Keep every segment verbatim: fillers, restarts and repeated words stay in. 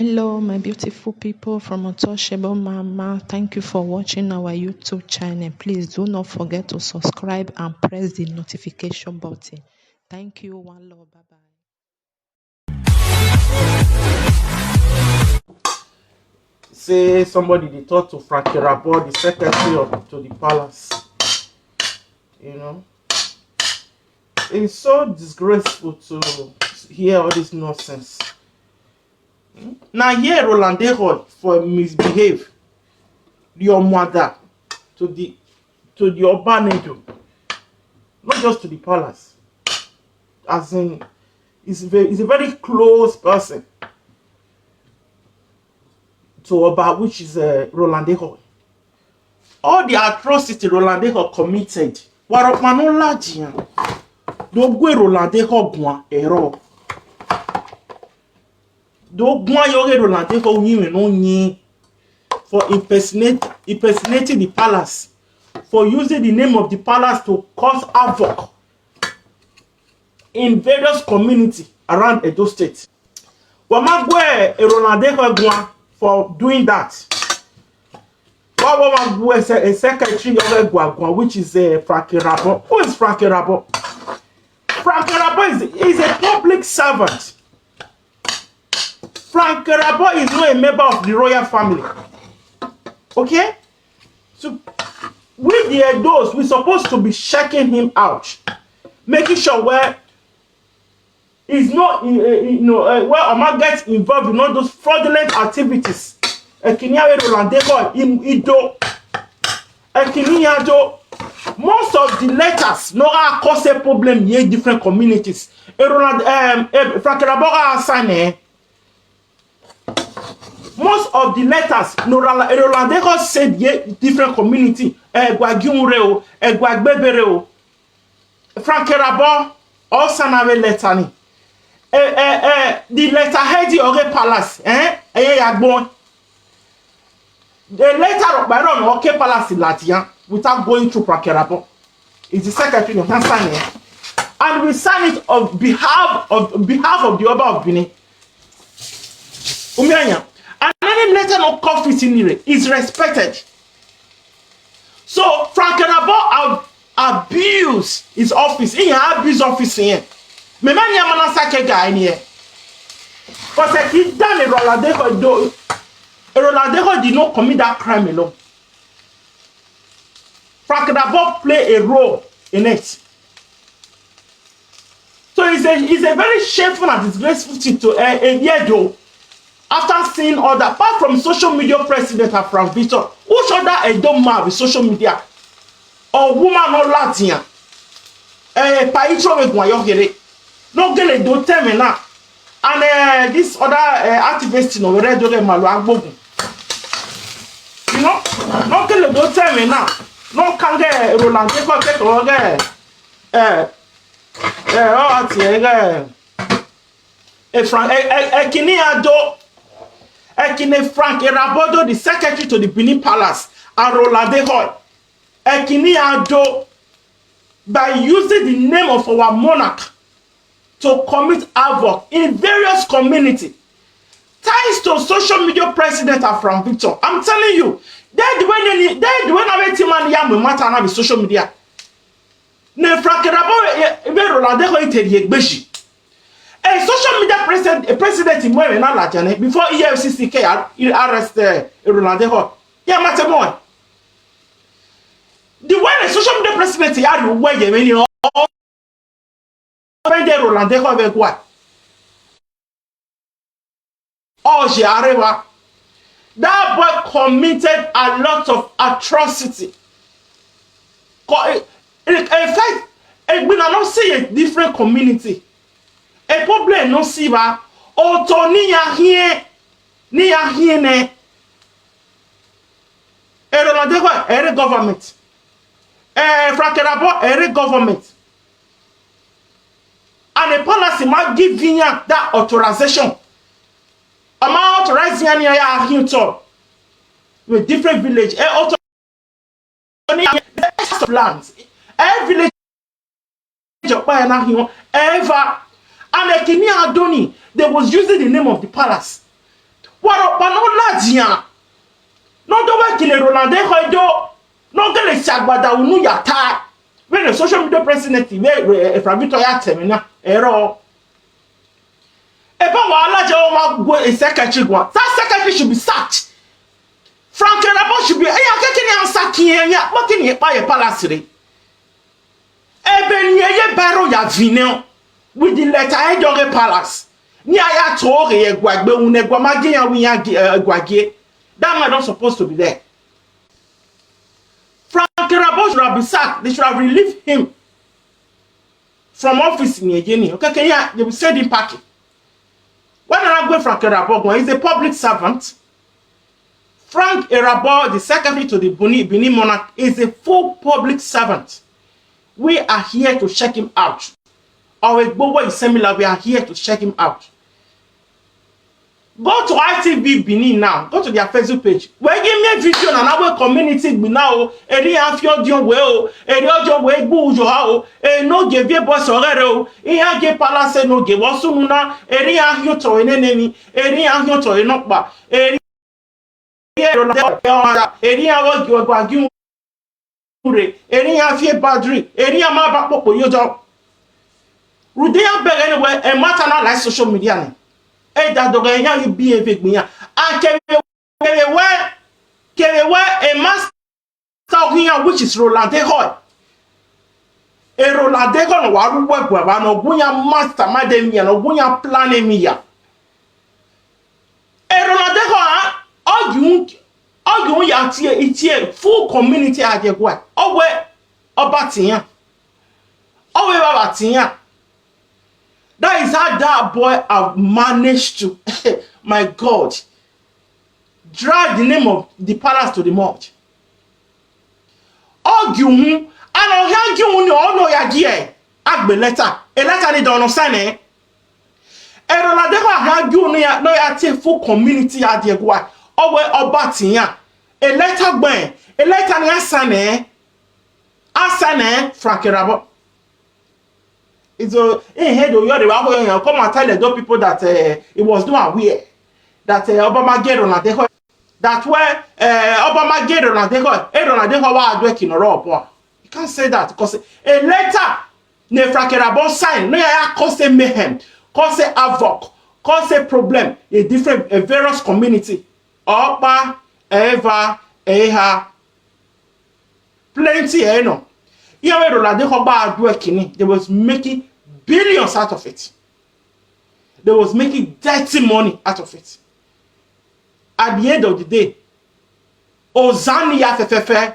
Hello, my beautiful people from Untouchable Mama. Thank you for watching our YouTube channel. Please do not forget to subscribe and press the notification button. Thank you. One love. Bye bye. Say somebody dey talk to Frankie Rabor, the secretary of, to the palace. You know, it's so disgraceful to hear all this nonsense. Hmm? Now here Roland Ehol for misbehave, your mother to the to the Obanejo, not just to the palace. As in, he's very, he's a very close person to Oba, which is uh, Roland Ehol. All the atrocity Roland Ehol committed, Waropano Lajian, Dogwe Roland Ehol Guan Ero. Dogwa yoge Roland Ehol Nyime no nyi for impersonate, impersonating the palace, for using the name of the palace to cause havoc in various community around Edo State. Wamagwe Roland Ehol Guan for doing that. Wamagwe se a secretary of Egwagwan, which is uh, Frankie Rabor. Who is Frankie Rabor? Frankie Rabor is, is a public servant. Frank Rabor is not a member of the royal family. Okay? So we the Edos, we supposed to be checking him out, making sure where he's not, uh, you know, uh, where Oma gets involved in all those fraudulent activities. Ekiniawe Roland Ehol, Ido, Ekiniado. Most of the letters no are cause a problem in different communities. E Roland, um, e Frank Rabor sign eh. Most of the letters no Roland Ehol send ye different community. Egwagiunre o, Egwagbebere o. Frank Rabor, all sanave letter ni. Eh, eh, eh, the letter head of the palace, eh? Eh, ya gbon. The letter of Byron, okay, palace Latian, without going through Frank Rabor. It's the secretary of sign it. And we sign it on behalf of behalf of the Oba of Benin. Umianya. And any letter no coffee in it is respected. So Frank Rabor ab- abuse his office. He abuse office here. Me man ya mana sake guy in here. Because he done a Roland Ehol do a Roland Ehol did not commit that crime alone. Frank Rabor play a role in it. So it's a, it's a very shameful and disgraceful thing to uh, a year though. After seeing all that, apart from social media president and Frank Victor, who showed that a dumb man with social media? Or woman or Latina? Eh, pa itro me gwa yo here. No gele do teme na. And uh, this other uh, activist no ready to malo agbogun. You know, no gele do teme na. No kange Roland Ehol ke to ge. Eh, eh, oh, ati eh, eh, Frank, eh, eh, eh, Kini Ado, eh, Kini Frank Erabodo, the secretary to the Benin Palace, and Roland Ehol. Eh, Kini Ado, by using the name of our monarch to commit havoc in various community, thanks to social media president Afram Victor. I'm telling you, they the way they they the way na wetin man yam matter na be social media. Ne Frank Rabo e be Roland Ehol ite ye gbeji. A social media president, a president in Mwe na Lajane before E F C C ke arrest uh, Roland Ehol. Yeah, matter more. The way the social media president ya you where you mean when they Roland Ehol be kwa. Oje Arewa. That boy committed a lot of atrocity. Co- In in fact, we not see a different community. A problem no see ba. Oto ni ya here, ni ya here ne. Ero na dego ere government. Eh, Frank Rabo ere government. And the policy might give Vinya that authorization. Am I authorizing any other hilltop with different village? Eh, author- the extra lands. Every village of Bayana Hill, ever. And Ekini Adoni, they was using the name of the palace Waro pa no la dia. No do we kile Roland Ehoi do. No gele shagbada unu ya ta. When the social media president we, we, eh, Frank Victor ya temina. Ero. Eba wa ala je o ma go a secretary go. That secretary should be sacked. Frank Rabon should be. Eh, ya keke ni an sack yen ya. Mo kini pa ye palace re. Ebe ni eye baro ya vine o. With the letter e doge palace. Ni aya to oge ye gwagbe une gwa magi ya wi ya gi, eh, gwagi. That man not supposed to be there. Frank Rabon should have been sacked. They should have relieved him from office in Yeni. Okay, okay, yeah, they will send him packing. When I go Frank Rabon, he's a public servant. Frank Erabo, the secretary to the Buni, Benin monarch, is a full public servant. We are here to check him out. Our Igbo is similar, we are here to check him out. Go to I T V Benin now. Go to their Facebook page. We give me a video na na we community gbi na o. Eri afio dio we o. Eri ojo we gbu ujo ha o. E no give you boss orere o. Ihe a ge palace no ge wosunu na. Eri ahio to enenemi. Eri ahio to enokpa. Eri ero na eri awo gi ogwa gi ure. Eri afie badri. Eri ama ba popo yojo. Rude ya bere ni we e matter na like social media ni. E da doge ya you be a big ya. And kere kere we kere we a master of here, which is Roland Ehoi. E Roland Ehoi no wa ru we gwa ba no gunya mastermind mi ya no gunya plan mi ya. E Roland Ehoi, ah, ogun ogun ya tie itie full community a je gwa. Owe oba tiyan. Owe baba tiyan. That is how that boy have managed to, my God, drag the name of the palace to the mud. Ogi uhun, and ogi uhun ni ono ya gi e. Agbe letter. A letter ni dono sign e. E Roland Ehoi ha gi unu ya no ya tie full community ya die gwa. Owe oba tiyan. A letter gbe. A letter ni asane. Asane Frank Rabon. It's a, in head of your come and tell the people that, uh, he was not aware that, uh, Obama get Roland Ehoi. That way, uh, Obama get Roland Ehoi. E Roland Ehoi wa adwe kinoro opo. You can't say that because a letter ne Frank Rabon sign no ya cause a mayhem, cause a havoc, cause a problem, a different, a various community. Opa, Eva, Eha, plenty, eh, no. Here we Roland Ehoi ba adwe kini, they was making billions out of it. They was making dirty money out of it. At the end of the day, Ozani ya fefefe,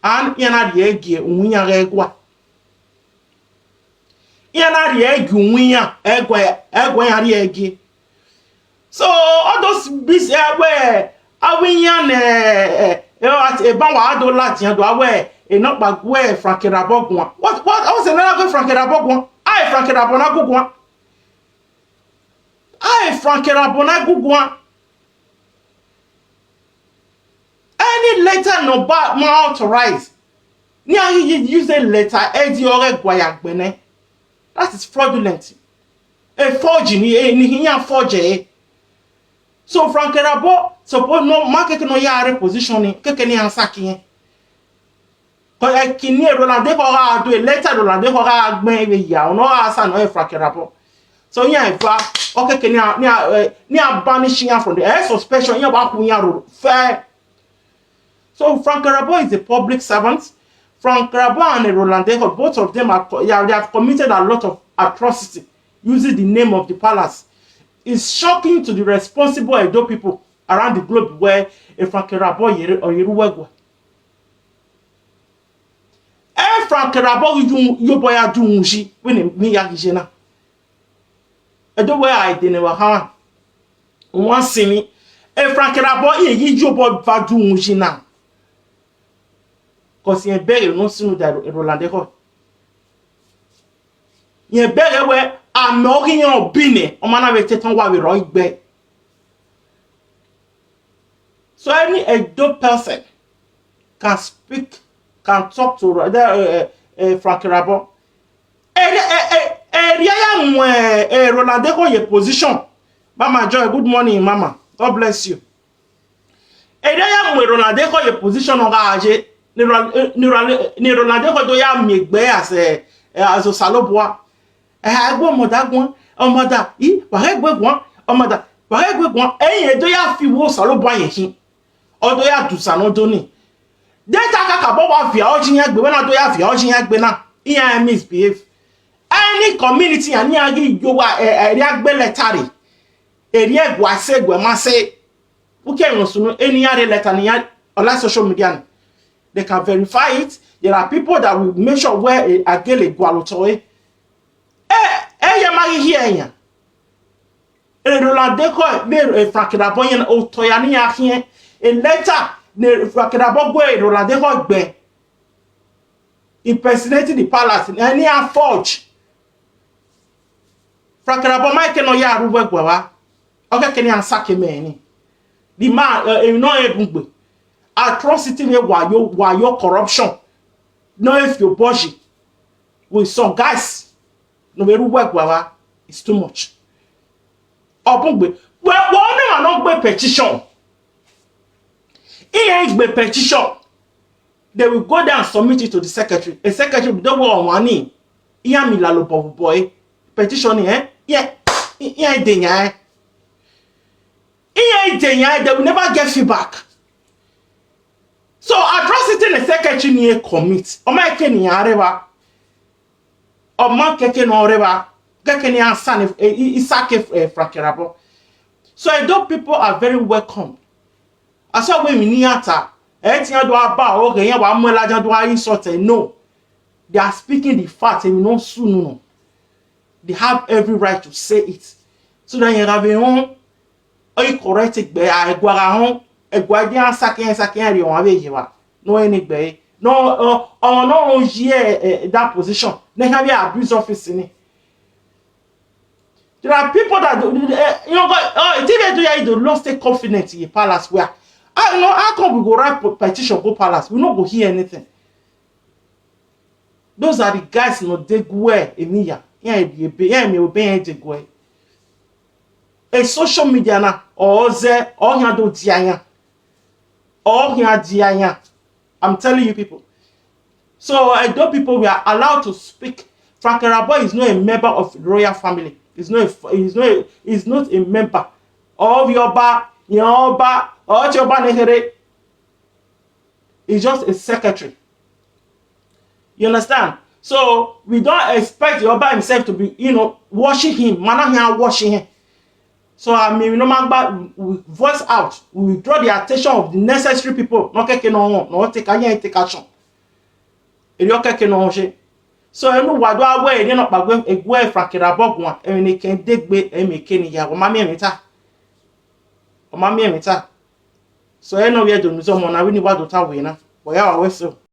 and yana die gi unya regwa. Yana die gi unya egwe egwe ya die gi. So all those bis eh we awinya ne eh eh, eh, at e ba wa do la tiyan do awe e no pa gwe Frank Rabon gwa. What what was another gwe Frank Rabon gwa? Ai Frank Rabon na gugwa. Ai Frank Rabon na gugwa. Any letter no ba ma authorize. Ni a yi use a letter e di ore gwa ya gbe ne. That is fraudulent. A forge ni e ni ya forge e. So Frank Rabon suppose no ma keke no ya reposition ni keke ni an sack yen. Ko e kini e Roland Ehoi ha do a letter Roland Ehoi ha gbe we ya no ha sa no e Frank Rabon. So yen e fa o keke ni a ni a eh, ni a banish yen from the eh, suspension yen ba ku yen ro fair. So Frank Rabon is a public servant. Frank Rabon and Roland Ehoi, both of them are co- yeah, they have committed a lot of atrocity using the name of the palace. It's shocking to the responsible Edo people around the globe where a Frank Rabon yere or yeruwegwa. E Frank Rabon yu yo boya du unji when me ya gije na. Edo where I dey never ha. Wan simi. E Frank Rabon e yi yo bo va du unji na. Cause yen bere no sinu da Roland Ehoi. Yen bere we ame ori yen obine o ma na we tetan wa we ro igbe. So any Edo person can speak, can talk to uh, uh, uh, Frank Rabon. Area ya mu eh, Roland Ehoi position. Mama Joy, good morning, Mama. God bless you. Ede ya mwe Ronaldo ko ye position o ga aje. Ni Ron-, ni Ron-, ni Ronaldo ko do ya mi egbe as a, as Osalobua. Eh, agbo moda gun, omoda, i, wa re gbe gun, omoda, wa re gbe gun. Eh, ye do ya fi wo Osalobua ye hin. O do ya du sa no do ni. Data kaka bo wa fi o jin ya gbe, we na do ya fi o jin ya gbe na. Iya misbehave. Any community ani agi yo wa, eh, eh, ya gbe letari. Eri egwa se, egwa ma se. Uke no sunu, any are letter ni ya, all social media ni. They can verify it. There are people that will make sure where, eh, agele gwa lo to, eh. Eh, eh, ya ma here ya. E Ronaldo ko, be, eh, Frank Rabon ya, o to ya ni ya here. A letter, ne Frank Rabon gwe Ronaldo ko gbe. Impersonating the palace, ni a forge. Frank Rabon ma ke no ya ru we gwa wa. Okay, ke ni answer ke me ni. The man, uh, you know, e bungbe. Atrocity ni wa yo, wa yo corruption. No, if you budget with some guys, no, we ru we gwa wa. It's too much. Obungbe. We, we no, no gbe petition. Iye gbe petition. They will go there and submit it to the secretary. A secretary will do what money. Iya mi la lo bo boy. Petition, eh? Yeah. Yeah, de ya, eh? Iya de ya, they will never get feedback. So atrocity the secretary ni e commit. O ma ke ni areba. O ma keke no reba. Keke ni answer ni, eh, i, i sake, eh, Frank Rabon. So Edo people are very welcome. Aso we mi ni ata. Eh, ti yan do aba o, ke yan wa mo la jan do a insult, eh, no. They are speaking the fact, and you know, soon, no. They have every right to say it. So that you have a home, or you correct it, be a guara home, a guardian, sake, sake, and you have a yewa. No, any be. No, uh, or no, oh, yeah, eh, that position. They have a abuse office in it. There are people that do, eh, you know, go, oh, it's even do you do lost the confidence in the palace where, I, you know, how come we go write pe-, petition go palace? We no go hear anything. Those are the guys no dey go where emiya. Yeah, be, yeah, me obey dey go. A social media na, or ze, or ya do dianya. Or ya dianya. I'm telling you people. So Edo people, we are allowed to speak. Frank Rabon is not a member of the royal family. He's not a, he's not a, he's not a member of Yoba, Yoba, or Yoba Nehere. He's just a secretary. You understand? So we don't expect Yoba himself to be, you know, watching him. Mana here watching him. So I mean, we no man, but we voice out. We draw the attention of the necessary people. No keke no, no take a, take action. Eri o keke no she. So enu wa do awe, eri no pagwe, egwe Frank Rabon gwa. Emi ni ken degbe, emi ken ya. O ma mi emi ta. O ma mi emi ta. So eno we do nuzo mo na we ni wa do ta we na. Boya wa we so.